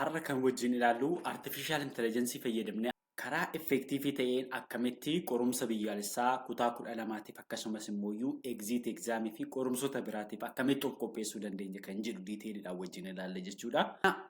Har'a kan wajjin ilaallu artificial intelligence fayyadamnee karaa effective ta'een akkamitti qorumsa biyyaalessaa kutaa 12tiif, akkasumas immoo exit exam fi qorumsoota biraatiif akkamitti of qopheessuu dandeenya kan jedhu detailiidhaan wajjin ilaalla jechuudha.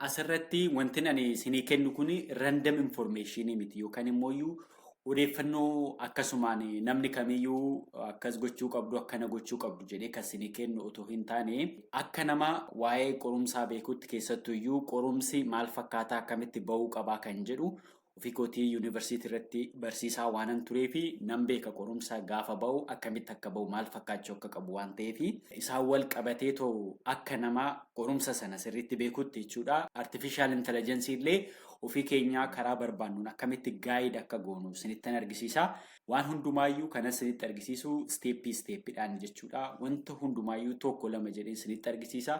Asirratti wanti ani isinii kennu kun random information miti, yookaan immoo odeeffannoo akkasumaan namni kamiyyuu akkas gochuu qabdu, akkana gochuu qabdu jedhee kan isinii kennu otoo hin taane, akka nama waa'ee qorumsaa beekutti, keessattuyyuu qorumsi maal fakkaataa, akkamitti bahuu qabaa kan jedhu, ofii kootii yuunivarsiitii irratti barsiisaa waanan turee fi nan beeka. Qorumsa gaafa bahu akkamitti akka bahu, maal fakkaachuu akka qabu waan ta'eef, isaan wal qabatee too akka nama qorumsa sana sirriitti beekutti jechuudha. Artificial intelligence illee ofii keenyaa karaa barbaannuun akkamitti guide akka goonu isinittan argisiisa. Waan hundumaayyuu kanas isinitti argisiisu step stepiidhaan jechuudha. Wanta hundumaayyuu tokko lama jedhee isinitti argisiisa.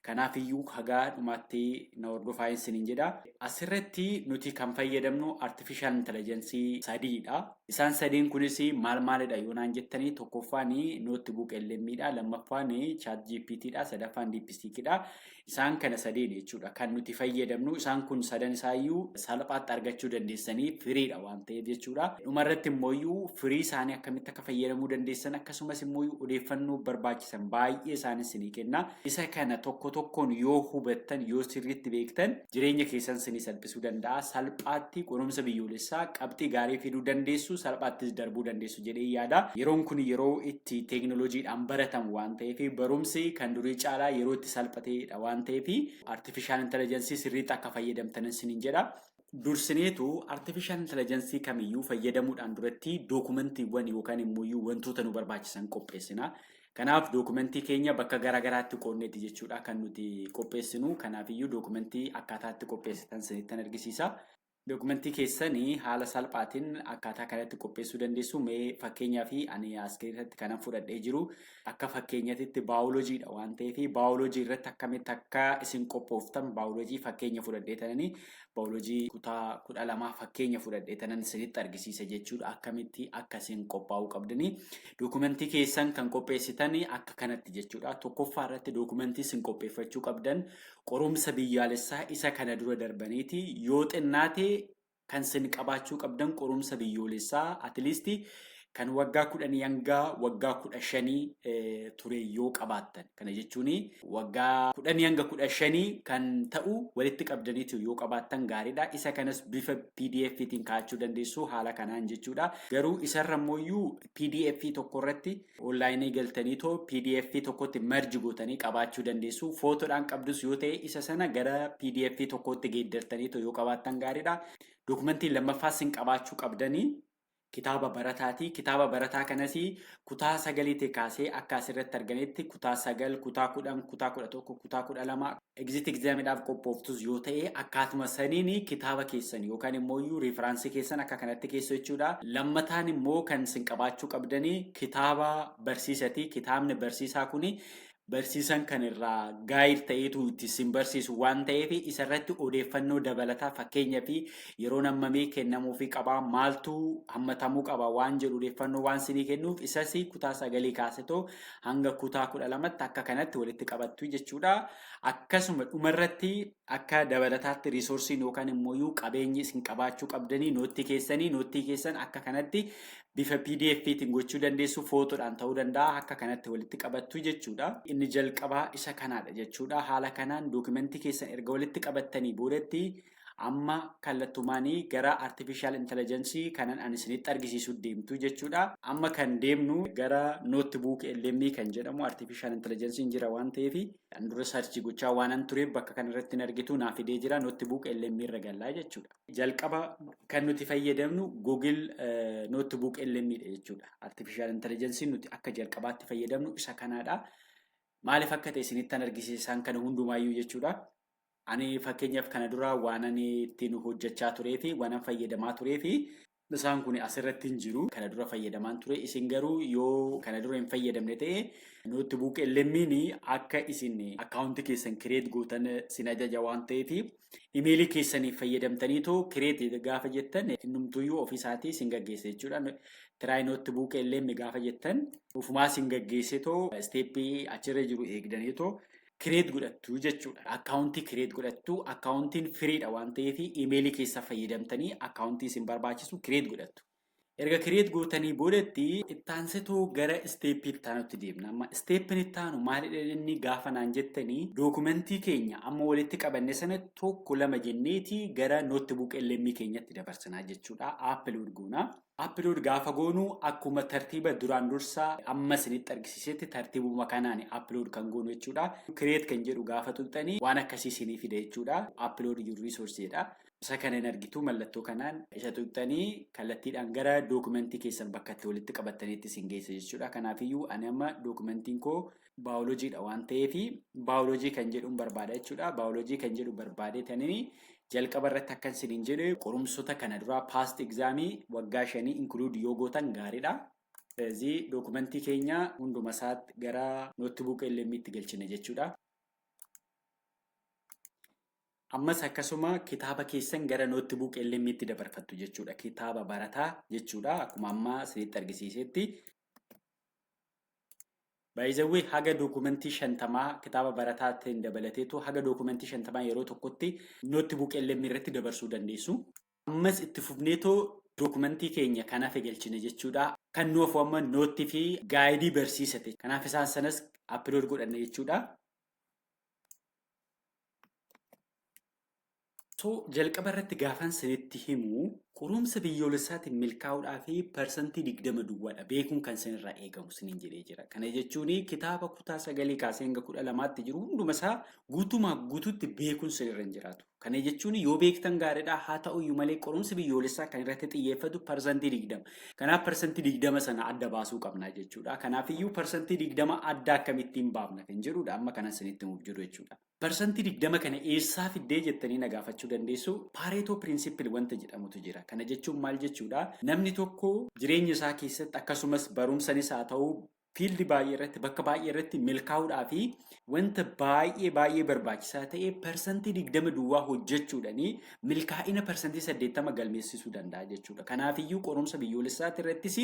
Kanaafiyyuu hagaa dhumaatti na hordofaa isiniin jedha. Asirratti nuti kan fayyadamnu artificial intelligence sadiidha. Isaan sadeen kunis maal maalidha yoo naan jettanii, tokkoffaan Notebook LM'dha, lammaffaan Chat GPTdha, sadaffaan DeepSeekidha. Isaan kana sadeen jechuudha kan nuti fayyadamnu. Isaan kun sadan isaayyuu salphaatti argachuu dandeessanii, freedha waan ta'eef jechuudha. Dhumarratti immoo free isaanii akkamitti akka fayyadamuu dandeessan, akkasumas immoo odeeffannoo barbaachisan baay'ee isaanis isinii kenna. Isa kana tokko tokkoon yoo hubattan, yoo sirriitti beektan, jireenya keessan isinii salphisuu danda'a. Salphaatti qorumsa biyyoolessaa qabxii gaarii fiduu dandeessu, salphaattis darbuu dandeessu jedhee yaada. Yeroon kun yeroo itti teekinooloojiidhaan baratamu waan ta'eef, barumsi kan durii caalaa yeroo itti salphateedha waan ta'eef, artificial intelligence sirriitti akka fayyadamtan isiniin jedha. Dursineetu artificial intelligence kamiyyuu fayyadamuudhaan duratti dookumentiiwwan yookaan immoo wantoota nu barbaachisan qopheessina. Kanaaf dookumentii keenya bakka garaagaraatti qoodneeti jechuudha kan nuti qopheessinu. Kanaafiyyuu dookumentii akkaataa itti qopheessitan isinitti argisiisa. Dookumentii keessanii haala salphaatiin akkaataa kanatti qopheessuu dandeessu. Mee fakkeenyaa fi ani as keessatti kanan fudhadhee jiru akka fakkeenyatitti baayoloojiidha waan ta'eef, baayoloojii irratti akkamitti akka isin qophooftan baayoloojii fakkeenya fudhadhee tananii, baayoloojii kutaa 12 fakkeenya fudhadhee tanan isinitti argisiisa jechuudha, akkamitti akka isin qophaa'uu qabdanii. Dookumentii keessan kan qopheessitan akka kanatti jechuudha. Tokkoffaa irratti dookumentii isin qopheeffachuu qabdan qorumsa biyyaalessaa isa kana dura darbaniiti. Yoo xinnaate kan isin qabaachuu qabdan qorumsa biyyoolessaa at least kan waggaa 10 hanga waggaa 15 ture yoo qabaattan. Kana jechuun waggaa 10 hanga 15 kan ta'u walitti qabdaniitu yoo qabaattan gaariidha. Isa kanas bifa PDF'tiin kaa'achuu dandeessu haala kanaan jechuudha. Garuu isarra immoo PDF tokko irratti online galtaniitoo PDF tokkotti merge gootanii qabaachuu dandeessu. Footoodhaan qabdus yoo ta'e, isa sana gara PDF tokkotti geeddartaniitoo yoo qabaattan gaariidha. Dookumentiin lammaffaa isin qabaachuu qabdanii kitaaba barataati. Kitaaba barataa kanas kutaa sagaliitii kaasee akka asirratti arganitti kutaa 9, kutaa 10, kutaa 11, kutaa 12, exit examiidhaaf qophooftus yoo ta'e, akkaatuma saniin kitaaba keessan yookaan immoo reference keessan akka kanatti keessu jechuudha. Lammataan immoo kan isin qabaachuu qabdanii kitaaba barsiisati. Kitaabni barsiisaa kuni barsiisan kan irraa guide ta'eetu itti isin barsiisu waan ta'eef, isarratti odeeffannoo dabalataa, fakkeenyaa fi yeroon hammamii kennamuufii qabaa, maaltu hammatamuu qaba waan jedhu odeeffannoo waan isinii kennuuf, isas kutaa sagalii kaasetoo hanga kutaa 12tti akka kanatti walitti qabattu jechuudha. Akkasuma dhumarratti akka dabalataatti resourceiin yookaan immoo qabeenyi isin qabaachuu qabdanii note keessanii. Note keessan akka kanatti bifa PDF'tiin gochuu dandeessu, footoodhaan ta'uu danda'a, akka kanatti walitti qabattu jechuudha. Inni jalqabaa isa kanaadha jechuudha. Haala kanaan dookimentii keessan erga walitti qabattanii boodatti, amma kallattumaanii gara artificial intelligence kanan ani isinitti argisiisu deemtu jechuudha. Amma kan deemnu gara Notebook LM kan jedhamu artificial intelligence jira waan ta'eef, kan dura search gochaa waanan tureef bakka kanarratti hin argitu, naa fidee jira. Notebook LM irra gallaa jechuudha. Jalqaba kan nuti fayyadamnu Google Notebook LM dha jechuudha. Artificial intelligence nuti akka jalqabaatti fayyadamnu isa kanaadha. Maaliif akka ta'e isinittan argisiisan kana hundumaayyuu jechuudha. Ani fakkeenyaaf kana dura waan ani ittiin hojjechaa turee fi waan fayyadamaa turee fi isaan kun asirratti hin jiru. Kana dura fayyadamaan ture. Isin garuu yoo kana dura hin fayyadamne ta'e, Notebook LM'n akka isin account keessan create gootan sin ajaja waan ta'eef, email keessaniif fayyadamtaniitoo create gaafa jettan innumtuyyuu ofiisaatii isin gaggeessa jechuudha. Try Notebook LM gaafa jettan ofumaa isin gaggeessetoo step achirra jiru eegdaniitoo Create godhattu jechuudha. Akkaawuntii create godhattu. Akkaawuntiin freedha waan ta'eef imeelii keessa fayyadamtanii akkaawuntii isin barbaachisu create godhattu. Erga create gootanii boodatti ittaansituu gara steppii itti aanutti deemna. Amma steppiin itti aanu maalidha inni gaafa naan jettanii, dookumentii keenya amma walitti qabanne sana tokko lama jenneeti gara Notebook LM keenyatti dabarsinaa jechuudha. Upload goona. Upload gaafa goonu akkuma tartiiba duraan dursaa amma isinitti argisiisetti tartiibuma kanaan upload kan goonu jechuudha. Create kan jedhu gaafa tuqxanii waan akkasii isinii fida jechuudha. "Upload your resource" jedha. Isa kana hin argitu. Mallattoo kanaan isa tuqxanii kallattiidhaan gara dookumentii keessan bakka itti walitti qabattaniitti isin geessa jechuudha. Kanaafiyyuu ani amma dookumentiin koo baayoloojiidha waan ta'eef baayoloojii kan jedhuun barbaada jechuudha. Baayoloojii kan jedhu barbaadetanii jalqaba irratti akkan isiniin jedhe qorumsota kana duraa past examii waggaa 5 include yoo gootan gaariidha. ስለዚህ dookumentii keenya hunduma isaatti gara Notebook LM'tti galchine jechuudha. Ammas akkasuma kitaaba keessan gara Notebook LM'tti dabarfattu jechuudha. Kitaaba barataa jechuudha. Akkuma ammaa isinitti argisiisetti. Baay'izawwee haga dookumentii 50 kitaaba barataatiin dabalateetu haga dookumentii 50 yeroo tokkotti Notebook LM irratti dabarsuu dandeessu. Ammas itti fufneetoo dookumentii keenya kan hafe galchine jechuudha. Kan nuuf amma noottii fi guidii barsiisate. Kanaaf isaan sanas upload godhanne jechuudha. So jalqaba irratti gaafan sinitti himu, qorumsa biyyoolessaatiin milkaa'uudhaa fi 20% duwwaadha beekuun kan sinirraa eegamu siniin jedhee jira. Kana jechuun kitaaba kutaa 9 kaasee hanga 12tti jiru hunduma isaa guutumaa guutuutti beekuun sinirra hin jiraatu. Kana jechuun yoo beektan gaariidha, haa ta'uyyuu malee qorumsi biyyoolessaa kan irratti xiyyeeffatu 20%. Kanaaf 20% sana adda baasuu qabna jechuudha. Kanaafiyyuu 20% adda akkamittiin baafna kan jedhudha amma kana sinitti himuuf jiru jechuudha. 20% kana eessaa fiddee jettanii na gaafachuu dandeessu. Pareto principle wanta jedhamutu jira. Kana jechuun maal jechuudha? Namni tokko jireenya isaa keessatti akkasumas barumsanis haa ta'u fieldii baay'ee irratti, bakka baay'ee irratti milkaa'uudhaa fi wanta baay'ee baay'ee barbaachisaa ta'e 20% duwwaa hojjechuudhaanii milkaa'ina 80% galmeessisuu danda'a jechuudha. Kanaafiyyuu qorumsa biyyoolessaati irrattis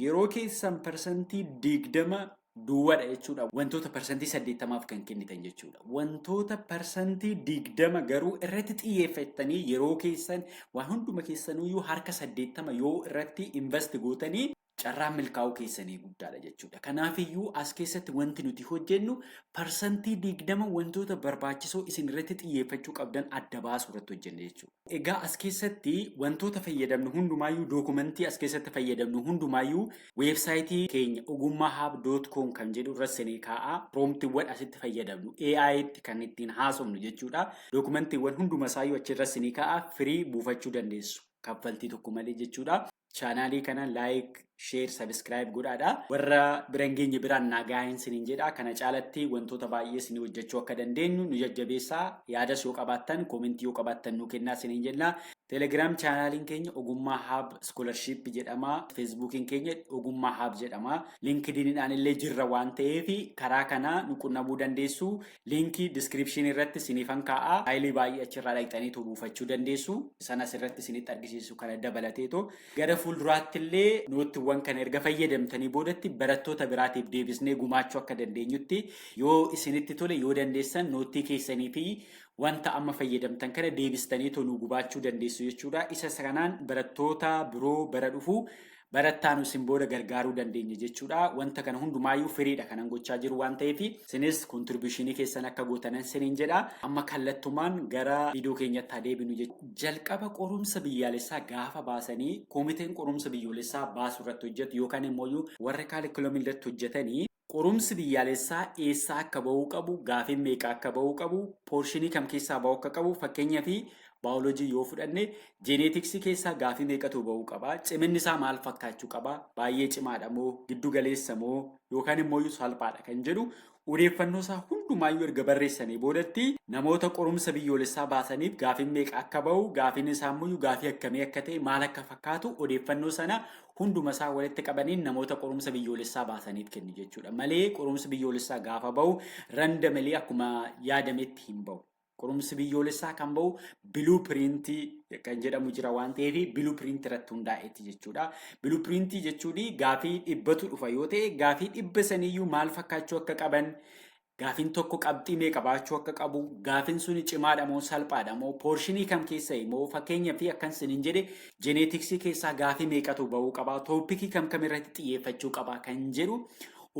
yeroo keessan 20% duwwaadha jechuudha. Wantoota 80%f kan kennitan jechuudha. Wantoota 20% garuu irratti xiyyeeffattanii yeroo keessan waan hunduma keessanuyyuu harka 80 yoo irratti invest gootanii carraan milkaa'uu keessanii guddaadha jechuudha. Kanaafiyyuu as keessatti wanti nuti hojjennu 20% wantoota barbaachisoo isin irratti xiyyeeffachuu qabdan adda baasuu irratti hojjenna jechuudha. Egaa as keessatti wantoota fayyadamnu hundumaayyuu, dookumentii as keessatti fayyadamnu hundumaayyuu weebsaayitii keenya ogummaahub.com kan jedhu irra seenee kaa'aa. Promptiiwwan asitti fayyadamnu, AI'tti kan ittiin haasofnu jechuudha. Dookumentiiwwan hunduma isaayyuu achirra seenee kaa'aa, free buufachuu dandeessu. Kaffaltii tokko malee jechuudha. Chaanaalii kana like, share, subscribe godhaadha. Warra bira hin geenye biraan nagaa hin siniin jedha. Kana caalatti wantoota baay'ee isinii hojjechuu akka dandeenyu nu jajjabeessaa. Yaadas yoo qabaattan, commentii yoo qabaattan nu kennaa siniin jenna. Telegram chaanaaliin keenya Ogummaa Hub Scholarship jedhama. Feesbuukiin keenya Ogummaa Hub jedhama. LinkedInidhaan illee jirra waan ta'eef karaa kana nu qunnamuu dandeessu. Linkii descriptionii irratti siniifan kaa'a. Faayilii baay'ee achirraa dhaqxaniitu buufachuu dandeessu. Sanas irratti isinitti argisiisu kana dabalateetu. Gara fuulduraatti illee noottiiwwan kana erga fayyadamtanii boodatti barattoota biraatiif deebisnee gumaachuu akka dandeenyutti, yoo isinitti tole, yoo dandeessan noottii keessanii fi wanta amma fayyadamtan kana deebistanii nu gubaachuu dandeessu jechuudha. Isa kanaan barattoota biroo bara dhufu barattaan isin booda gargaaruu dandeenya jechuudha. Wanta kana hundumaayyuu freedha kanan gochaa jiru waan ta'eef isinis contributionii keessan akka gootanan siniin jedha. Amma kallattumaan gara viidiyoo keenyatti adeeminu jechuudha. Jalqaba qorumsa biyyaalessaa gaafa baasanii koomiteen qorumsa biyyoolessaa baasuu irratti hojjetu yookaan immoo warra curriculumii irratti hojjetanii qorumsi biyyaalessaa eessaa akka bahuu qabu, gaafiin meeqa akka bahuu qabu, portionii kam keessaa bahuu akka qabu, fakkeenyaa fi baayoloojii yoo fudhanne geneticsii keessaa gaafii meeqatu bahuu qaba, ciminni isaa maal fakkaachuu qaba, baay'ee cimaadha moo giddu galeessa moo yookaan immoo salphaadha kan jedhu odeeffannoo isaa hundumaayyuu erga barreessanii boodatti namoota qorumsa biyyoolessaa baasaniif gaafiin meeqa akka bahu, gaafiin isaa immoo gaafii akkamii akka ta'e, maal akka fakkaatu odeeffannoo sana hunduma isaa walitti qabaniin namoota qorumsa biyyoolessaa baasaniif kennu jechuudha. Malee qorumsi biyyoolessaa gaafa bahu randomly akkuma yaadametti hin bahu. Qorumsi biyyoolessaa kan bahu blueprintii kan jedhamu jira waan ta'eef blueprintii irratti hundaa'eeti jechuudha. Blueprintii jechuun gaafii 100tu dhufa yoo ta'e gaafii 100 saniyyuu maal fakkaachuu akka qaban, Gaafiin tokko qabxii meeqa baachuu akka qabu, gaafiin suni cimaadha moo salphaadha moo, portionii kam keessa immoo, fakkeenyaa fi akkan isiniin jedhe, geneticsii keessaa gaafii meeqatu bahuu qaba, topicii kam kam irratti xiyyeeffachuu qaba kan jedhu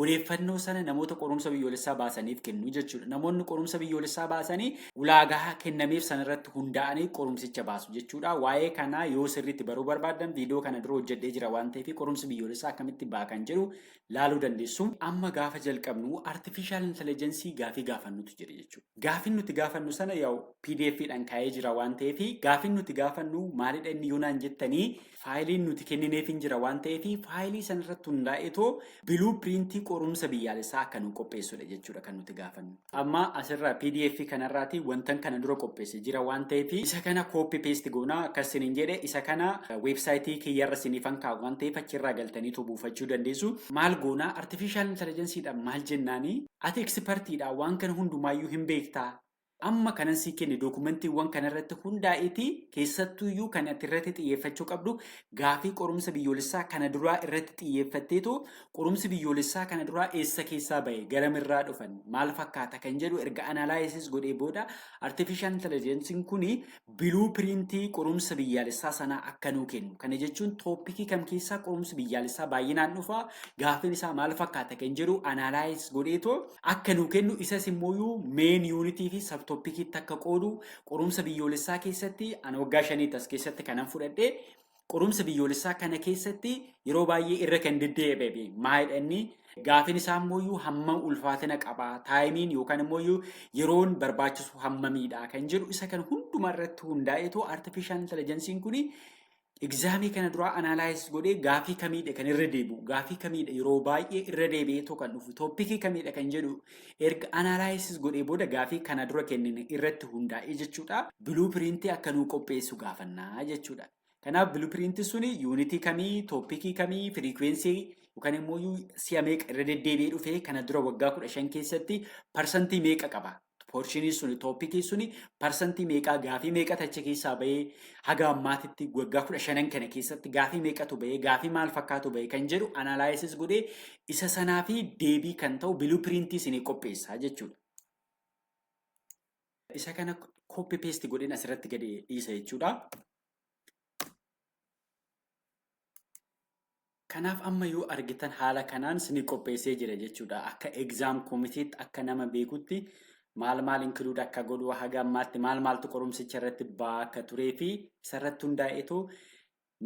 odeeffannoo sana namoota qorumsa biyyoolessaa baasaniif kennu jechuudha. Namoonni qorumsa biyyoolessaa baasanii ulaagaa kennameef sanarratti hundaa'anii qorumsicha baasu jechuudha. Waa'ee kanaa yoo sirriitti baruu barbaaddan, viidiyoo kana dura hojjedhee jira waan ta'eef, qorumsi biyyoolessaa akkamitti ba'a kan jedhu laaluu dandeessu. Amma gaafa jalqabnu artificial intelligence gaafii gaafannutu jira jechuudha. Gaafiin nuti gaafannu sana yaa'u PDF dhaan kaa'ee jira waan ta'eef, gaafiin nuti gaafannu maalidha inni yoonaan jettanii, fileiin nuti kennineef hin jira waan ta'eef, fileii sanarratti hundaa'eetoo blueprintii qorumsa biyyaalessaa akka nu qopheessudha jechuudha kan nuti gaafannu. Amma asirraa PDF kanarraati wantan kana dura qopheesse jira waan ta'eef, isa kana copy paste goonaa. Akkas isiniin jedhe, isa kana websiteii kiyyarra isiniifan kaa'u waan ta'eef, achirraa galtaniitu buufachuu dandeessu. Maal goonaa? Artificial intelligenceedhaan maal jennaanii? Ati expertiidha, waan kana hundumaayyuu hin beektaa. Amma kanan sii kenne documentiiwwan kanarratti hundaa'eeti, keessattuyyuu kan ati irratti xiyyeeffachuu qabdu gaafii qorumsa biyyoolessaa kana duraa irratti xiyyeeffatteetu, qorumsi biyyoolessaa kana duraa eessa keessaa bahe, garamirraa dhufan, maal fakkaata kan jedhu erga analysis godhee booda, artificial intelligence'n kuni blueprintii qorumsa biyyaalessaa sanaa akka nuu kennu. Kana jechuun topicii kam keessaa qorumsi biyyaalessaa baay'inaan dhufa, gaafiin isaa maal fakkaata kan jedhu analyze godheetoo akka nuu kennu, isas immoo main unitii fi subtopiciitti akka qoodu, qorumsa biyyoolessaa keessatti ana waggaa 5 as keessatti kanan fudhadhe, qorumsa biyyoolessaa kana keessatti yeroo baay'ee irra kan deddeebi'e maalidha inni, gaafiin isaa immoo hammam ulfaatina qaba, timeiin yookaan immoo yeroon barbaachisu hammamiidha kan jedhu, isa kan hundumaa irratti hundaa'eetoo artificial intelligence'n kuni examii kana duraa analyze godhee, gaafii kamiidha kan irra deebi'u, gaafii kamiidha yeroo baay'ee irra deebi'eetoo kan dhufu, topicii kamiidha kan jedhu erga analysis godhee booda, gaafii kana dura kennine irratti hundaa'ee jechuudha. Blueprintii akka nuu qopheessu gaafannaa jechuudha. Kanaaf blueprintii suni unitii kamii, topicii kamii, frequency yookaan immoo si'a meeqa irra deddeebi'ee dhufee, kana dura waggaa 15 keessatti percentii meeqa qaba. Portionii suni, topicii suni percentii meeqaa, gaafii meeqatu achi keessaa bahee, haga ammaatitti waggaa 15n kana keessatti gaafii meeqatu bahee, gaafii maal fakkaatu bahee kan jedhu analysis godhee, isa sanaa fi deebii kan ta'u blueprintii isinii qopheessaa jechuudha. Isa kana copy paste godheen asirratti gadi dhiisa jechuudha. Kanaaf amma yoo argitan haala kanaan isinii qopheessee jira jechuudha. Akka exam committeetti, akka nama beekutti, maal maal include akka godhu, haga ammaatti maal maaltu qorumsicha irratti ba'aa akka turee fi isarratti hundaa'eetu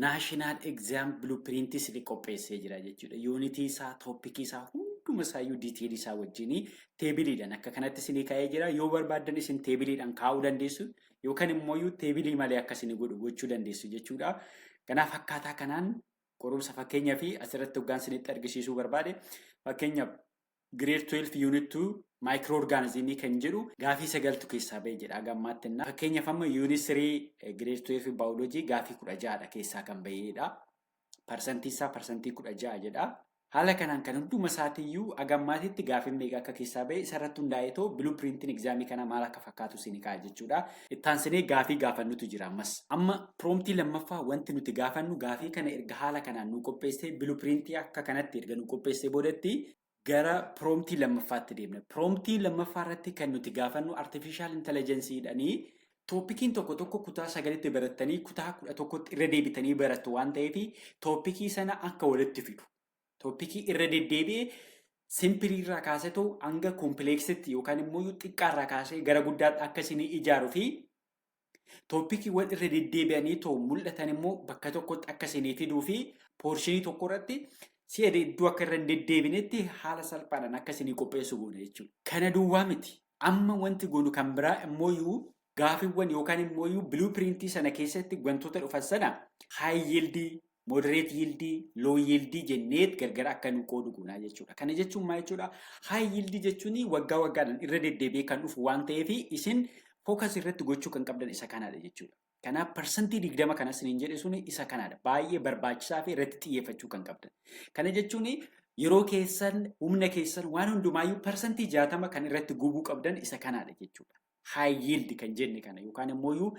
national exam blueprintii isinii qopheessee jira jechuudha. Unitii isaa, topicii isaa, hunduma isaayyuu detailii isaa wajjin tableiidhaan akka kanatti isinii kaa'ee jira. Yoo barbaaddan isin tableiidhaan kaa'uu dandeessu yookaan immoo tableii malee akka isinii godhu gochuu dandeessu jechuudha. Kanaaf akkaataa kanaan qorumsa, fakkeenyaa fi asirratti hoggaan isinitti argisiisuu barbaade, fakkeenyaaf grade 12 unit 2 microorganismii kan jedhu gaafii sagaltu keessaa ba'e jedha gammaatti. Fakkeenyaaf amma unit 3 grade 12 biology gaafii 16dha keessaa kan ba'edha. Percentii isaa percentii 16 jedha. Haala kanaan kan hunduma isaatiiyyuu hagammaatitti gaafiin meeqa akka keessaa ba'e isarratti hundaa'eetoo blueprintiin examii kana maal akka fakkaatu isin kaa'a jechuudha. Ittaansinee gaafii gaafannutu jira ammas. Amma promptii lammaffaa wanti nuti gaafannu, gaafii kana erga haala kanaan nu qopheessee, blueprintii akka kanatti erga nu qopheessee boodatti, gara promptii lammaffaatti deemna. Promptii lammaffaa irratti kan nuti gaafannu artificial intelligenceedhaanii, topiciin tokko tokko kutaa 9tti barattanii kutaa 11tti irra deebitanii barattu waan ta'eef, topicii sana akka walitti fidu. Topicii irra deddeebi'ee simpleii irraa kaasetoo hanga complexitti yookaan immoo xiqqaarraa kaasee gara guddaatti akka isinii ijaaruu fi topiciiwwan irra deddeebi'anii too mul'atan immoo bakka tokkotti akka isinii fiduu fi portionii tokko irratti si'a hedduu akka irra hin deddeebinetti haala salphaadhaan akka isinii qopheessu goona jechuudha. Kana duwwaa miti. Amma wanti goonu kan biraa immoo gaafiiwwan yookaan immoo blueprintii sana keessatti wantoota dhufan sana high yieldii, moderate yieldii, low yieldii jenneet gargar akka nu qoodu goonaa jechuudha. Kana jechuun maal jechuudha? High yieldii jechuun waggaa waggaadhaan irra deddeebi'ee kan dhufu waan ta'eef, isin focus irratti gochuu kan qabdan isa kanadha jechuudha. Kanaaf percentii 20 kanas isiniin jedhe suni isa kanadha. Baay'ee barbaachisaa fi irratti xiyyeeffachuu kan qabdan. Kana jechuun yeroo keessan, humna keessan, waan hundumaayyuu percentii 60 kan irratti gubuu qabdan isa kanadha jechuudha. High yield kan jenne kana yookaan immoo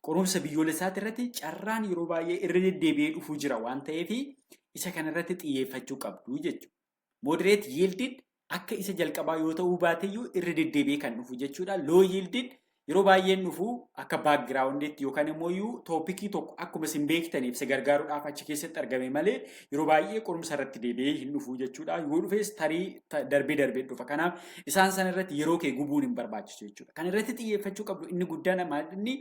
qorumsa biyyoolessaati irratti carraan yeroo baay'ee irra deddeebi'ee dhufuu jira waan ta'eef, isa kana irratti xiyyeeffachuu qabdu jechuudha. Moderate yielded Akka isa jalqabaa yoo ta'uu baateyyuu irra deddeebi'ee kan dhufu jechuudha. Low yieldiin yeroo baay'een dhufu akka backgroundiitti yookaan immoo topicii tokko akkuma isin beektaniif si gargaaruudhaaf achi keessatti argame malee yeroo baay'ee qorumsa irratti deebi'ee hin dhufu jechuudha. Yoo dhufes tarii darbee darbee dhufa. Kanaaf isaan sana irratti yeroo kee gubuun hin barbaachisu jechuudha. Kan irratti xiyyeeffachuu qabdu inni guddaan inni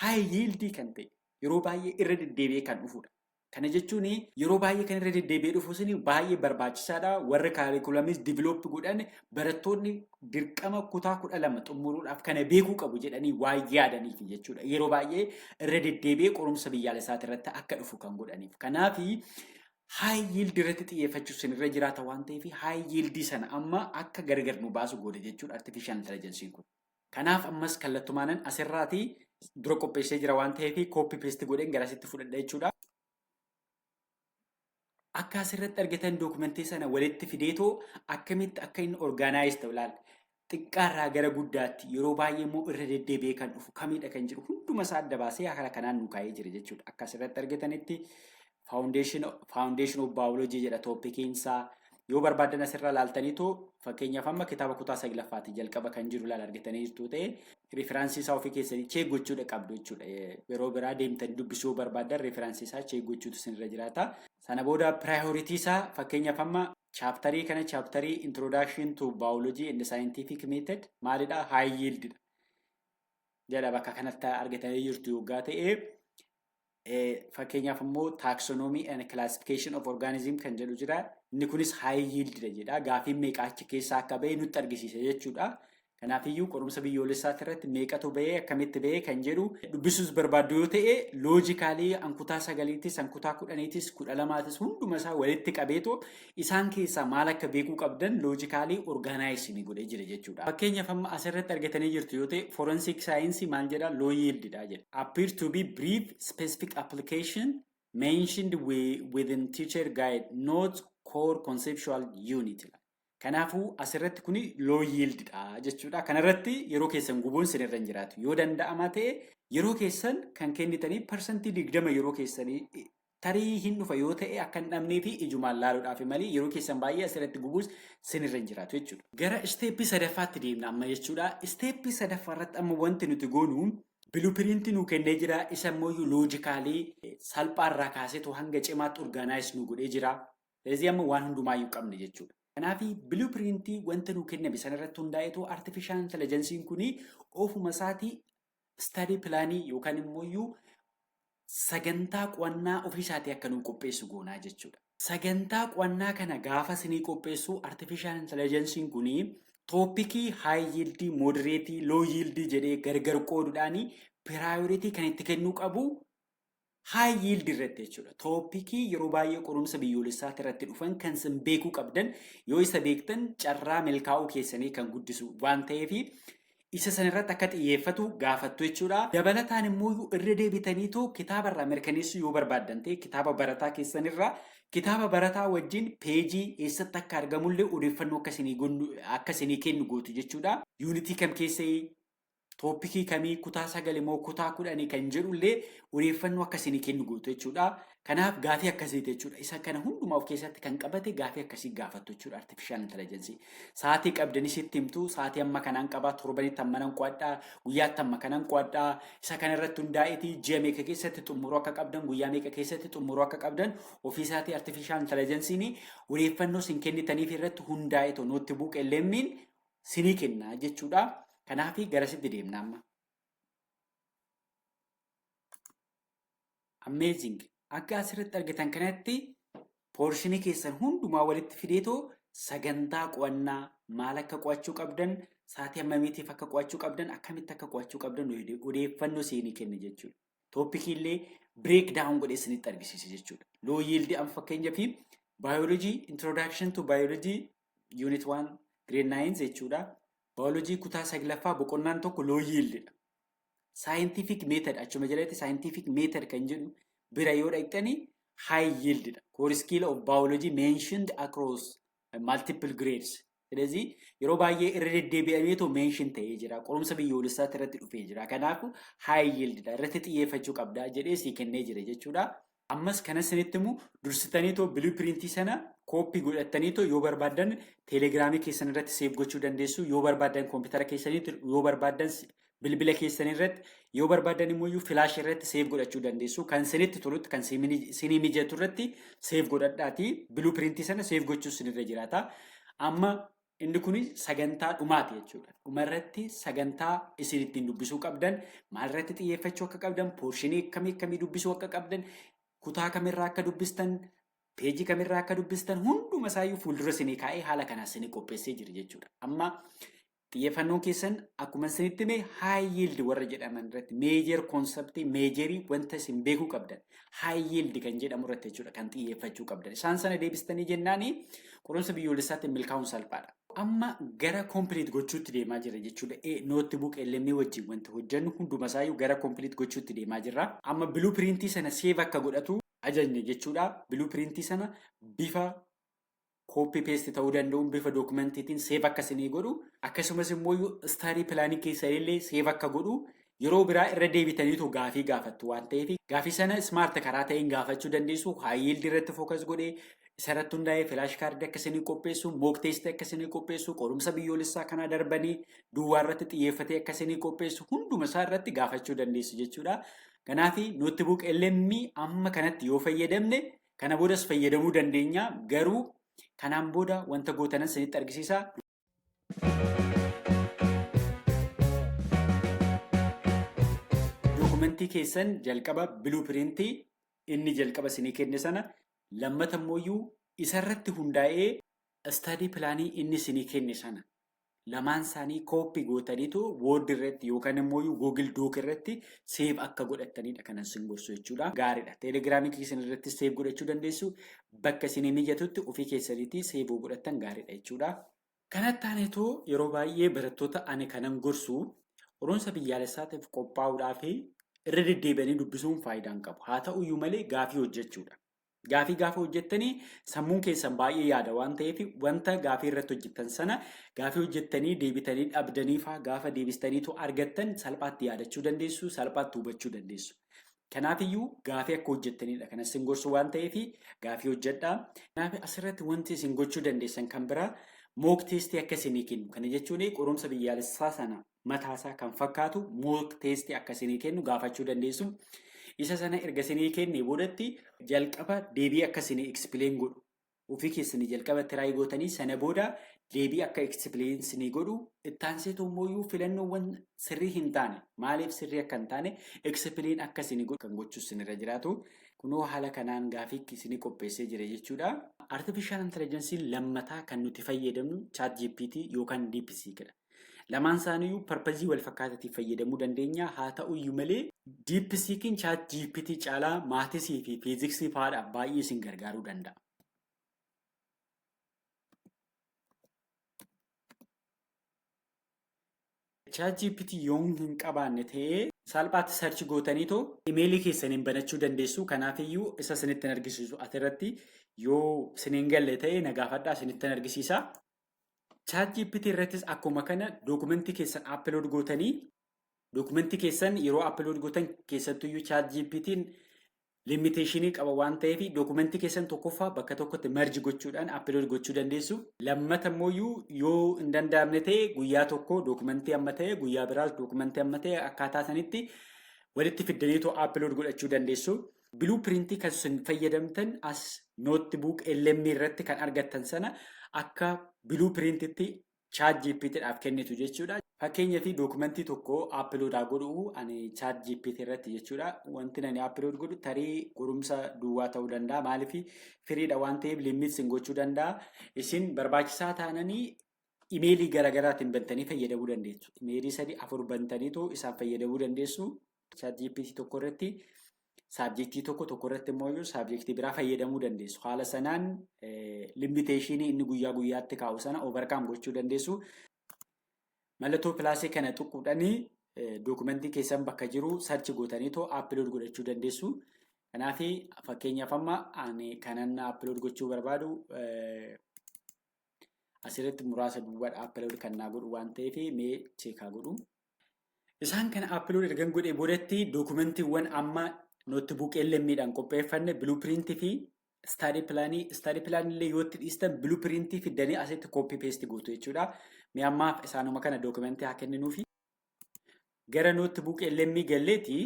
high yieldii kan ta'e, yeroo baay'ee irra deddeebi'ee kan dhufudha. Kana jechuun yeroo baay'ee kan irra deddeebi'ee dhufu sun baay'ee barbaachisaadha. Warri curriculumis develop godhan barattoonni dirqama kutaa 12 xumuruudhaaf kana beekuu qabu jedhanii waan yaadaniif jechuudha. Yeroo baay'ee irra deddeebi'ee qorumsa biyyaalessaati irratti akka dhufu kan godhaniif. Kanaaf high yield irratti xiyyeeffachuu sin irra jiraata waan ta'eef, high yield sana amma akka gargar nu baasu godhe jechuudha artificial intelligence kun. Kanaaf ammas kallattumaanan asirraatii dura qopheessee jira waan ta'eef, copy paste godheen garasitti fudhadha jechuudha. Akka asirratti argatan documentii sana walitti fideetoo akkamitti akka inni organize ta'u ilaalla. Xiqqaarraa gara guddaatti, yeroo baay'ee immoo irra deddeebi'ee kan dhufu kamidha kan jedhu hunduma isaa adda baasee haala kanaan nu kaa'ee jira jechuudha. Akka asirratti argatanitti Foundation of Biology jedha topiciin isaa. Yoo barbaadan asirraa ilaaltaniitoo, fakkeenyaaf amma kitaaba kutaa saglaffaatii jalqaba kan jiru ilaala argatanii jirtu ta'e, referencii isaa ofii keessanii check gochuudha qabdu jechuudha. Yeroo biraa deemtanii dubbisuu barbaadan referencii isaa check gochuutu isinirra jiraata. Sana booda priority isaa, fakkeenyaaf amma chapterii kana, chapterii Introduction to Biology and Scientific Method maalidha? High yield jedha bakka kanatti argatanii jirtu yoggaa ta'e, fakkeenyaaf immoo Taxonomy and Classification of Organism kan jedhu jira. Inni kunis high yield jedha. Gaafiin meeqa achi keessaa akka bahe nutti argisiisa jechuudha. Kanaafiyyuu qorumsa biyyoolessaati irratti meeqatu bahee, akkamitti bahee kan jedhu dubbisuus barbaaddu yoo ta'e, logically an kutaa sagaliitis, an kutaa 10tiis, 12tis hunduma isaa walitti qabeetoo isaan keessaa maal akka beekuu qabdan logically organize ni godhee jira jechuudha. Fakkeenyaaf amma asirratti argatanii jirtu yoo ta'e, forensic science maal jedha? Low yieldidha jedha. Appear to be brief specific application mentioned within teacher guide, not core conceptual unit. Kanaafuu asirratti kuni low yieldidha jechuudha. Kanarratti yeroo keessan gubuun sinirra hin jiraatu. Yoo danda'ama ta'e yeroo keessan kan kennitanii 20% yeroo keessanii tarii hin dhufa yoo ta'e akka hin dhabnee fi ijumaan laaluudhaaf malee yeroo keessan baay'ee asirratti gubuus sinirra hin jiraatu jechuudha. Gara stepii sadaffaatti deemna amma jechuudha. Stepii sadaffaa irratti amma wanti nuti goonu, blueprintii nu kennee jira. Isa immoo logically salphaarraa kaaseetu hanga cimaatti organize nu godhee jira. ስለዚህ amma waan hundumaayyuu qabne jechuudha. Kanaaf blueprintii wanta nu kenname sanarratti hundaa'eetu artificial intelligenceiin kun ofuma isaatii study planii yookaan immoo sagantaa qo'annaa ofiisaatii akka nu qopheessu goonaa jechuudha. Sagantaa qo'annaa kana gaafa isinii qopheessu artificial intelligenceiin kun topicii high yieldii, moderateii, low yieldii jedhee gargar qooduudhaan priority kan itti kennuu qabu high yield irratti jechuudha. Topicii yeroo baay'ee qorumsa biyyoolessaati irratti dhufan kan isin beekuu qabdan, yoo isa beektan carraa milkaa'uu keessanii kan guddisu waan ta'eef, isa sanarratti akka xiyyeeffatu gaafattu jechuudha. Dabalataan immoo irra deebitaniitoo kitaaba irraa mirkaneessuu yoo barbaaddan ta'e, kitaaba barataa keessanirraa kitaaba barataa wajjin pageii eessatti akka argamullee odeeffannoo akka isinii kennu gootu jechuudha. Unitii kam keessa, topicii kamii, kutaa sagal immoo kutaa 10 kan jedhullee odeeffannoo akka isinii kennu gootu jechuudha. Kanaaf gaafii akkasiiti jechuudha. Isa kana hundumaa of keessatti kan qabate gaafii akkasii gaafattu jechuudha artificial intelligence. Sa'aatii qabdanii sitti himtu, sa'aatii amma kanaan qabaa, torbanitti amma nan qo'adhaa, guyyaatti amma kanan qo'adhaa, isa kana irratti hundaa'eeti ji'a meeqa keessatti xumuruu akka qabdan, guyyaa meeqa keessatti xumuruu akka qabdan ofiisaatii artificial intelligence'n odeeffannoo isin kennitaniif irratti hundaa'eetu notebook LM'n sinii kenna jechuudha. Kanaaf garasitti deemna amma. Amazing! Akka asirratti argitan kanatti portionii keessan hundumaa walitti fideetoo sagantaa qo'annaa maal akka qo'achuu qabdan, sa'aatii hammamiitiif akka qo'achuu qabdan, akkamitti akka qo'achuu qabdan odeeffannoo isinii kenna jechuudha. Topicii illee break down godhee isinitti argisiisa jechuudha. Low yield amma fakkeenyaaf biology, Introduction to Biology unit 1 grade 9 jechuudha. Biology kutaa saglaffaa boqonnaan tokko low yieldidha. Scientific method, achuma jalatti scientific method kan jedhu bira yoo dhaqxani high yieldidha. Core skill of biology mentioned across multiple grades. ስለዚህ yeroo baay'ee irra deddeebi'ameetu mention ta'ee jira. Qorumsa biyyoolessaatti irratti dhufee jira. Kanaafuu high yieldidha. Irratti xiyyeeffachuu qabda jedhee sii kennee jira jechuudha. Ammas kana isinitti himu, dursitaniitoo blueprintii sana copy godhattaniitoo yoo barbaaddan Telegramii keessan irratti save gochuu dandeessu. Yoo barbaaddan koompitara keessaniitti, yoo barbaaddan bilbila keessan irratti, yoo barbaaddan immoo flash irratti save godhachuu dandeessu. Kan isinitti tolutti, kan isinii mijatu irratti save godhadhaati blueprintii sana save gochuu isinirra jiraata. Amma inni kun sagantaa dhumaati jechuudha. Dhumarratti sagantaa isin ittiin dubbisuu qabdan, maalirratti xiyyeeffachuu akka qabdan, portionii akkamii akkamii dubbisuu akka qabdan, kutaa kamirraa akka dubbistan, peejii kamirraa akka dubbistan hunduma isaayyuu fuuldura isinii kaa'ee haala kanaan isinii qopheessee jira jechuudha. Amma xiyyeeffannoon keessan akkuma isinitti hime high yield warra jedhaman irratti, major conceptii, majorii wanta isin beekuu qabdan high yield kan jedhamu irratti jechuudha kan xiyyeeffachuu qabdan. Isaan sana deebistanii jennaani qorumsa biyyoolessaatti milkaa'uun salphaadha. Amma gara complete gochuutti deemaa jira jechuudha. NotebookLM wajjin wanta hojjennu hunduma isaayyuu gara complete gochuutti deemaa jirra. Amma blueprintii sana save akka godhatu ajajne jechuudha. Blueprintii sana bifa copy paste ta'uu danda'uun, bifa documentiitiin save akka isinii godhu, akkasumas immoo study planii keessanillee save akka godhu, yeroo biraa irra deebitaniitu gaafii gaafattu waan ta'eef gaafii sana smart karaa ta'een gaafachuu dandeessu. High yield irratti focus godhee, isarratti hundaa'ee flash cardii akka isinii qopheessu, mock testii akka isinii qopheessu, qorumsa biyyoolessaa kanaa darbanii duwwaa irratti xiyyeeffatee akka isinii qopheessu hunduma isaa irratti gaafachuu dandeessu jechuudha. Kanaaf NotebookLM amma kanatti yoo fayyadamne, kana boodas fayyadamuu dandeenya, garuu kanaan booda wanta gootanan isinitti argisiisa. Documentii keessan jalqaba blueprintii inni jalqaba isinii kenne sana, lammata immoo isarratti hundaa'ee study planii inni isinii kenne sana, lamaan isaanii copy gootaniitu Word irratti yookaan immoo Google Doc irratti save akka godhatanidha kanan isin gorsu jechuudha. Gaariidha. Telegramii keessan irratti save godhachuu dandeessu. Bakka isinii mijatutti ofii keessaniitii save godhattan gaariidha jechuudha. Kanatti aaneetoo yeroo baay'ee barattoota ani kanan gorsu, qorumsa biyyaalessaatiif qophaa'uudhaaf irra deddeebi'anii dubbisuun faayidaa hin qabu. Haa ta'uyyuu malee gaafii hojjechuudha. Gaafii gaafa hojjettanii sammuun keessan baay'ee yaada waan ta'eef, wanta gaafii irratti hojjettan sana gaafii hojjettanii deebitanii dhabdanii fa'aa gaafa deebistaniitu argattan salphaatti yaadachuu dandeessu, salphaatti hubachuu dandeessu. Kanaafiyyuu gaafii akka hojjettanidha kan isin gorsu waan ta'eef gaafii hojjedhaa. Kanaaf asirratti wanti isin gochuu dandeessan kan biraa mock testii akka isinii kennu. Kana jechuun qorumsa biyyaalessaa sana mataasaa kan fakkaatu mock testii akka isinii kennu gaafachuu dandeessu. Isa sana erga isinii kennee boodatti jalqaba deebii akka isinii explain godhu. Ofii keessanii jalqaba try gootanii sana booda deebii akka explain isinii godhu, itti immoo filannoowwan sirrii hin taane maaliif sirrii akka hin taane explain akka isinii godhu kan gochuu isinirra jiraatu. Kunoo haala kanaan gaafii isinii qopheessee jira jechuudha. Artificial intelligence lammataa kan nuti fayyadamnu ChatGPT yookaan DeepSeekidha. Lamaan isaaniiyyuu purposeii wal fakkaataatiif fayyadamuu dandeenya. Haa ta'uyyuu malee DeepSeekiin ChatGPT caalaa mathsii fi fiiziksii fa'aadhaaf baay'ee isin gargaaruu danda'a. ChatGPT yoo hin qabaanne ta'ee salphaatti search gootaniitoo emailii keessaniin banachuu dandeessu. Kanaafiyyuu isa isinitti argisiisu asirratti yoo isiniin galle ta'e na gaafadhaa, isinitti argisiisa. ChatGPT irrattis akkuma kana documentii keessan upload gootanii, documentii keessan yeroo upload gootan, keessattuyyuu ChatGPT'n limitationii qaba waan ta'eef, documentii keessan tokkoffaa bakka tokkotti merge gochuudhaan upload gochuu dandeessu. Lammata immoo yoo hin danda'amne ta'e guyyaa tokko documentii amma ta'e, guyyaa biraas documentii amma ta'e, akkaataa sanitti walitti fiddaniitoo upload godhachuu dandeessu. Blueprintii kan isin fayyadamtan as NotebookLM irratti kan argattan sana akka blueprintitti ChatGPTdhaaf kennitu jechuudha. Fakkeenyaaf documentii tokko upload haa godhu ani ChatGPT irratti jechuudha. Wanti ani upload godhu tarii qorumsa duwwaa ta'uu danda'a. Maaliif? Freedha waan ta'eef limit sin gochuu danda'a. Isin barbaachisaa taananii emailii garaagaraatiin bantanii fayyadamuu dandeessu. Emailii sadii afur bantaniitu isaan fayyadamuu dandeessu. ChatGPT tokko irratti subjectii tokko, tokko irratti immoo subjectii biraa fayyadamuu dandeessu. Haala sanaan limitationii inni guyyaa guyyaatti kaa'u sana overcome gochuu dandeessu. Mallattoo plusii kana tuquudhaanii documentii keessan bakka jiru search gootaniitoo upload godhachuu dandeessu. Kanaaf fakkeenyaaf amma ani kanan upload gochuu barbaadu asirratti muraasa duwwaadha upload kan naa godhu waan ta'eef mee check haa godhu. Isaan kana upload ergan godhee boodatti documentiiwwan amma Notebook LM'dhaan qopheeffanne blueprintii fi study planii, study planii illee yoo itti dhiistan blueprintii fiddanii asitti copy paste gootu jechuudha. Mee ammaaf isaanuma kana documentii haa kenninuufi. Gara Notebook LM galleeti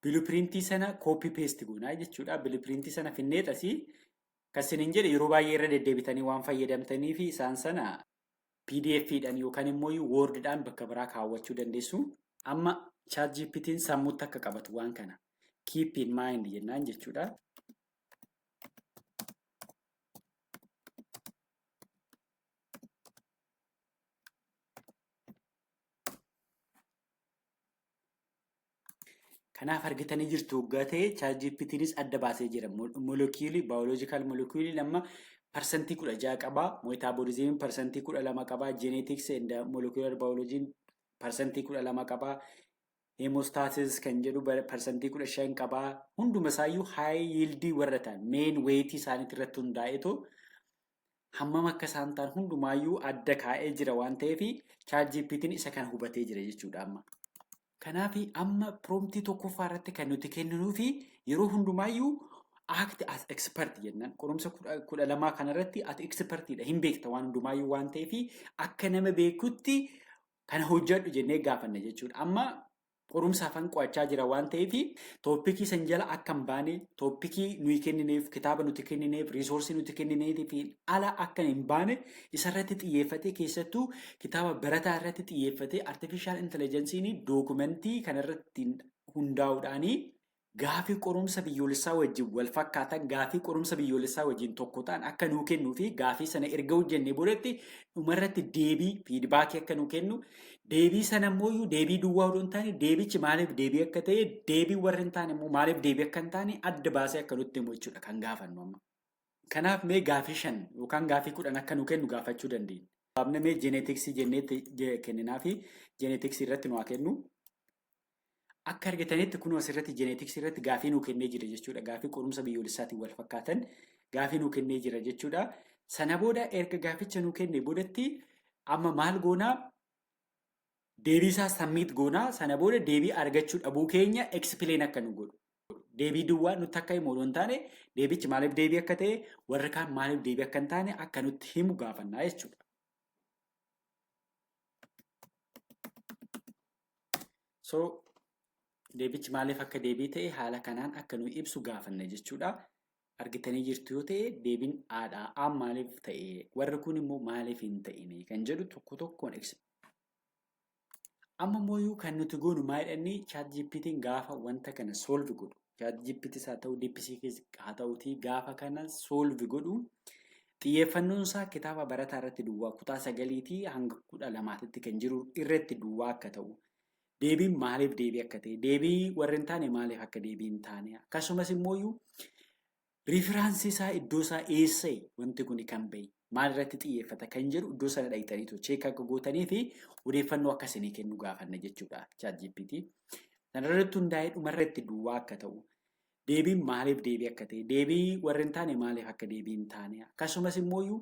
blueprintii sana copy paste goonaa jechuudha. Blueprintii sana finneet asii kan isiniin jedhe yeroo baay'ee irra deddeebitanii waan fayyadamtanii fi isaan sana PDF'dhaan yookaan immoo Word'dhaan bakka biraa kaawwachuu dandeessu. Amma ChatGPT'n sammuutti akka qabatu waan kana keep in mind jennaan jechuudha. Kanaaf argitanii jirtu waggaa ta'e ChatGPT'nis adda baasee jira. Moleculeii, biological moleculeii amma 16% qaba. Metabolismiin 12% qaba. Genetics and molecular biology'n 12% qaba. Hemostasis kan jedhu 15% qaba. Hunduma isaayyuu high yieldii warra ta'an main weight isaaniitti irratti hundaa'eetoo hammam akka isaan ta'an hundumaayyuu adda kaa'ee jira waan ta'eef ChatGPT'n isa kana hubatee jira jechuudha amma. Kanaaf amma promptii tokkoffaa irratti kan nuti kenninuu fi yeroo hundumaayyuu act as expert jennaan. Qorumsa 12 kanarratti ati expertiidha, hin beekta waan hundumaayyuu waan ta'eef akka nama beekutti kana hojjedhu jennee gaafanna jechuudha. Amma qorumsa afaan qo'achaa jira waan ta'eef topicii san jala akka hin baane, topicii nuyi kennineef, kitaaba nuti kennineef, resourceii nuti kennineef fi ala akka hin baane isarratti xiyyeeffatee, keessattuu kitaaba barataa irratti xiyyeeffatee, artificial intelligenceiin documentii kanarratti hundaa'uudhaanii gaafii qorumsa biyyoolessaa wajjin wal fakkaatan, gaafii qorumsa biyyoolessaa wajjin tokko ta'an akka nuu kennuu fi gaafii sana erga hojjennee boodatti dhumarratti deebii, feedbackii akka nuu kennu, deebii sana immoo deebii duwwaa odoo hin taane deebichi maaliif deebii akka ta'e, deebii warri hin taane immoo maaliif deebii akka hin taane adda baasee akka nutti himu jechuudha kan gaafannu amma. Kanaaf mee gaafii 5 yookaan gaafii 10 akka nu kennu gaafachuu dandeenya. Gaafne mee geneticsii jennee kenninaa fi geneticsii irratti nu haa kennu. Akka argatanitti kun asirratti geneticsii irratti gaafii nuu kennee jira jechuudha. Gaafii qorumsa biyyoolessaatiin wal fakkaatan gaafii nuu kennee jira jechuudha. Sana booda erga gaaficha nuu kenne boodatti amma maal goonaa? Deebii isaa submit goonaa. Sana booda deebii argachuu dhabuu keenya explain akka nu godhu. Deebii duwwaa nutti akka himu odoo hin taane deebichi maaliif deebii akka ta'e, warri kaan maaliif deebii akka hin taane akka nutti himu gaafannaa jechuudha. So deebichi maaliif akka deebii ta'e haala kanaan akka nu ibsu gaafanna jechuudha. Argitanii jirtu yoo ta'e deebiin haadhaa aan maaliif ta'e, warri kun immoo maaliif hin ta'ine kan jedhu tokko tokkoon. Amma immoo kan nuti goonu maal jedhanii, ChatGPT'n gaafa wanta kana solve godhu, ChatGPTs haa ta'u, DeepSeek haa ta'utii, gaafa kana solve godhu xiyyeeffannoon isaa kitaaba barataa irratti duwwaa kutaa 9tii hanga 12tti kan jiru irratti duwwaa akka ta'u, deebiin maaliif deebii akka ta'e, deebii warri hin taane maaliif akka deebii hin taane, akkasumas immoo referenceii isaa, iddoo isaa eessa'e, wanti kun kan bahe maal irratti xiyyeeffata kan jedhu iddoo sana dhaqxaniitu check akka gootanii fi odeeffannoo akka isinii kennu gaafanna jechuudha ChatGPT. Sana irratti hundaa'ee dhumarratti duwwaa akka ta'u, deebiin maaliif deebii akka ta'e, deebii warri hin taane maaliif akka deebii hin taane, akkasumas immoo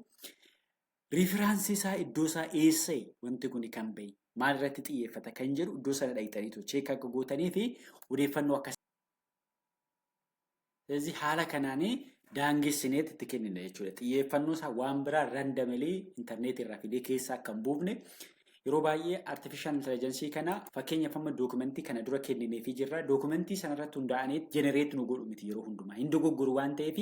referenceii isaa, iddoo isaa eessa'e, wanti kun kan bahe maal irratti xiyyeeffata kan jedhu iddoo sana dhaqxaniitu check akka gootanii fi odeeffannoo akka. ስለዚህ haala kanaanii daangessineet itti kennina jechuudha. Xiyyeeffannoo isaa waan biraa randomly intarneetii irraa fidee keessa akka hin buufne. Yeroo baay'ee artificial intelligence kana fakkeenyaaf amma documentii kana dura kennineefii jirra. Documentii sanarratti hundaa'anii generate nu godhu miti yeroo hundumaa. Hin dogoggoru waan ta'eef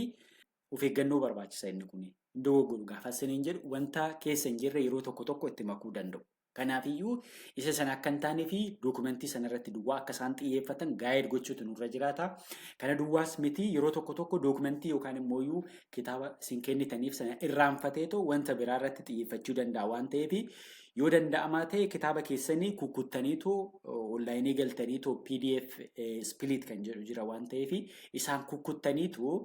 of eeggannoo barbaachisa inni kun. Hin dogoggoru gaafa isiniin jedhu wanta keessa hin jirre yeroo tokko tokko itti makuu danda'u. Kanaafiyyuu isa sana akka hin taanee fi documentii sanarratti duwwaa akka isaan xiyyeeffatan guide gochuutu nurra jiraata. Kana duwwaas miti, yeroo tokko tokko documentii yookaan immoo kitaaba isin kennitaniif sana irraanfateetoo wanta biraa irratti xiyyeeffachuu danda'a waan ta'eef, yoo danda'amaa ta'e kitaaba keessanii kukkuttaniitoo onlineii galtaniitoo PDF split kan jedhu jira waan ta'eef isaan kukkuttaniitoo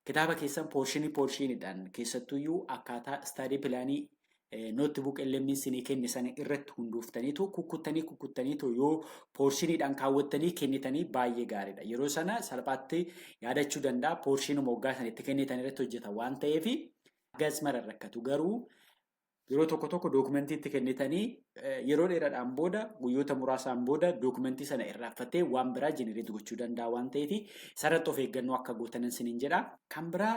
kitaaba keessan portionii portioniidhaan, keessattuyyuu akkaataa study planii Notebook LM isinii kenne sana irratti hundooftaniitu kukkuttanii kukkuttaniitu yoo portioniidhaan kaawwattanii kennitanii baay'ee gaariidha. Yeroo sana salphaatti yaadachuu danda'a. Portionuma waggaa sana itti kennitan irratti hojjeta waan ta'eef gas mara rakkatu garuu Yeroo tokko tokko dookumentii itti kennitanii yeroo dheeraadhaan booda, guyyoota muraasaan booda, dookumentii sana irraanfatee waan biraa generate gochuu danda'a waan ta'eef, isarratti of eeggannoo akka gootanan isiniin jedha. Kan biraa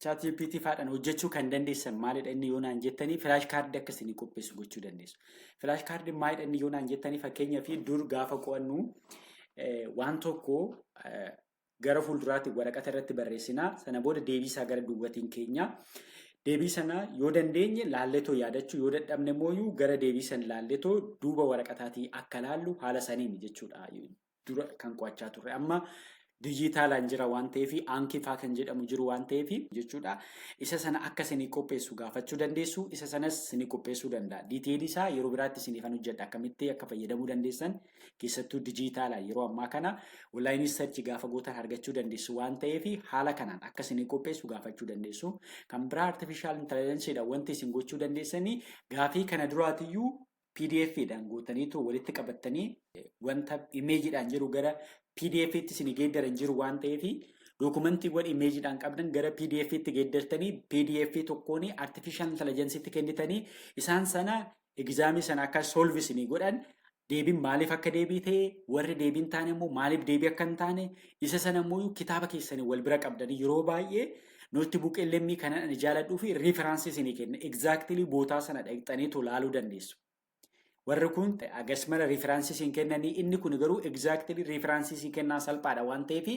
ChatGPT faadhaan hojjechuu kan dandeessan maalidha inni yoo naan jettanii, flash cardii akka isinii qopheessu gochuu dandeessu. Flash cardii maalidha inni yoo naan jettanii, fakkeenyaaf dur gaafa qo'annu waan tokko gara fuulduraatti waraqata irratti barreessinaa, sana booda deebii isaa gara duubatiin keenya. Deebii sana yoo dandeenye laalletoo yaadachuu, yoo dadhabne immoo gara deebii sana laalletoo duuba waraqataatii akka laallu haala saniin jechuudha dura kan qo'achaa turre. Amma dijitaalaan jira waan ta'eef, Anki faa kan jedhamu jiru waan ta'eef jechuudha. Isa sana akka isinii qopheessu gaafachuu dandeessu. Isa sanas isinii qopheessuu danda'a. Detailii isaa yeroo biraatti isiniifan hojjedha, akkamitti akka fayyadamuu dandeessan. Keessattuu dijitaalaan yeroo ammaa kana onlineii search gaafa gootan argachuu dandeessu waan ta'eef, haala kanaan akka isinii qopheessu gaafachuu dandeessu. Kan biraa artificial intelligenceedha wanti isin gochuu dandeessanii, gaafii kana duraatiyyuu PDF-dhaan gootaniitu walitti qabattanii, wanta imageiidhaan jiru gara PDF-tti isin geeddaran jiru waan ta'eef, dookumentiiwwan imageiidhaan qabdan gara PDF-tti geeddartanii, PDF tokkoon artificial intelligenceetti kennitanii, isaan sana examii sana akka solve isinii godhan, deebiin maaliif akka deebii ta'e, warri deebiin taane immoo maaliif deebii akka hin taane, isa sana immoo kitaaba keessanii wal bira qabdanii. Yeroo baay'ee NotebookLM kana ani jaaladhuu fi referenceii isinii kenna, exactly bootaa sana dhaqxaniitu laaluu dandeessu. Warri kun agas mara referenceii isin kennanii, inni kun garuu exactly referenceii isin kennaa, salphaadha waan ta'eef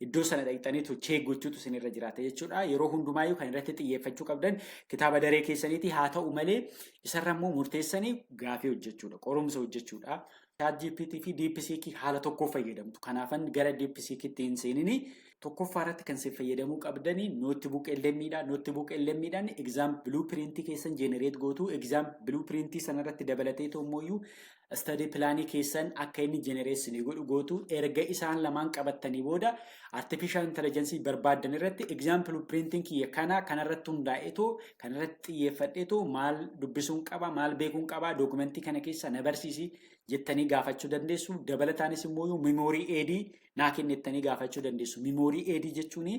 iddoo sana dhaqxaniitu check gochuutu isinirra jiraata jechuudha. Yeroo hundumaayyuu kan irratti xiyyeeffachuu qabdan kitaaba daree keessaniiti. Haa ta'u malee isarra immoo murteessanii gaafii hojjechuudha, qorumsa hojjechuudha. ChatGPT fi DeepSeek haala tokkoo fayyadamtu. Kanaafan gara DeepSeekitti hin seenini. Tokkoffaa irratti kan isin fayyadamuu qabdanii NotebookLMdha. NotebookLMdhaan exam blueprintii keessan generate gootu. Exam blueprintii sanarratti dabalatee immoo study planii keessan akka inni generate isinii godhu gootu. Erga isaan lamaan qabattanii booda artificial intelligence barbaaddan irratti exam blueprintiin kiyya kana kanarratti hundaa'eetoo, kanarratti xiyyeeffadheetoo, maal dubbisuun qaba, maal beekuun qaba, dookumentii kana keessa na barsiisi jettanii gaafachuu dandeessu. Dabalataanis immoo memory aidii naa kennettanii gaafachuu dandeessu. Memory aidii jechuun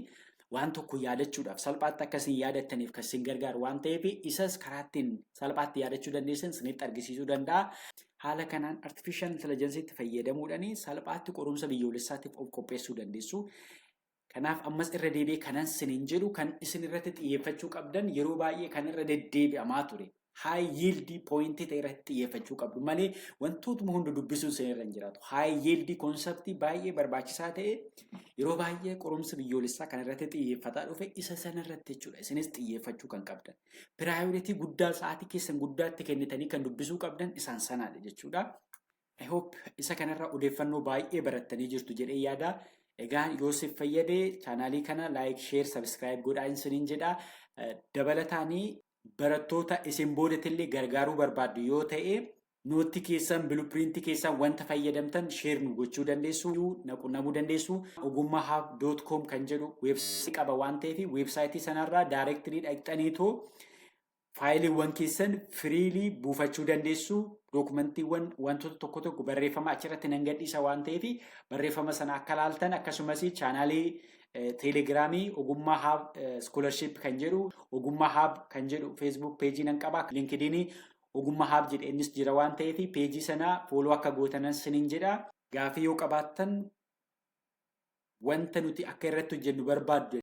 waan tokko yaadachuudhaaf salphaatti akka isin yaadattaniif kan isin gargaaru waan ta'eef, isas karaa ittiin salphaatti yaadachuu dandeessan isinitti argisiisuu danda'a. Haala kanaan artificial intelligence itti fayyadamuudhaan salphaatti qorumsa biyyoolessaatiif of qopheessuu dandeessu. Kanaaf ammas irra deebi'ee kanan isiniin jedhu, kan isin irratti xiyyeeffachuu qabdan, yeroo baay'ee kan irra deddeebi'amaa ture, high yield pointii ta'e irratti xiyyeeffachuu qabdu malee wantootuma hunda dubbisuun isin irra hin jiraatu. High yield conceptii baay'ee barbaachisaa ta'e, yeroo baay'ee qorumsa biyyoolessaa kan irratti xiyyeeffataa dhufe, isa sana irratti jechuudha. Isinis xiyyeeffachuu kan qabdan. Priority guddaa, sa'aatii keessan guddaatti kennitanii kan dubbisuu qabdan isaan sanaadha jechuudha. I hope isa kanarraa odeeffannoo baay'ee barattanii jirtu jedhee yaada. Egaa yoo siif fayyade channelii kana like, share, subscribe godhaa isiniin jedha. Dabalataanii barattoota isin boodatillee gargaaruu barbaaddu yoo ta'e, noteii keessan, blueprintii keessan, wanta fayyadamtan share nu gochuu dandeessu, qunnamuu dandeessu. Ogummaahub.com kan jedhu weebsaayitii qaba waan ta'eef, weebsaayitii sanarraa directly dhaqxaniitoo fileiiwwan keessan freely buufachuu dandeessu. Dookumentiiwwan wantoota tokko tokko barreeffama achirratti nan gadhiisa waan ta'eef, barreeffama sana akka laaltan, akkasumas channelii Telegramii Ogummaa Hub Scholarship kan jedhu, Ogummaa Hub kan jedhu Facebook pageii nan qaba. LinkedInii Ogummaa Hub jedhe innis jira waan ta'eef, pageii sana follow akka gootanan sinin jedha. Gaafii yoo qabaattan, wanta nuti akka irratti hojjennu barbaaddu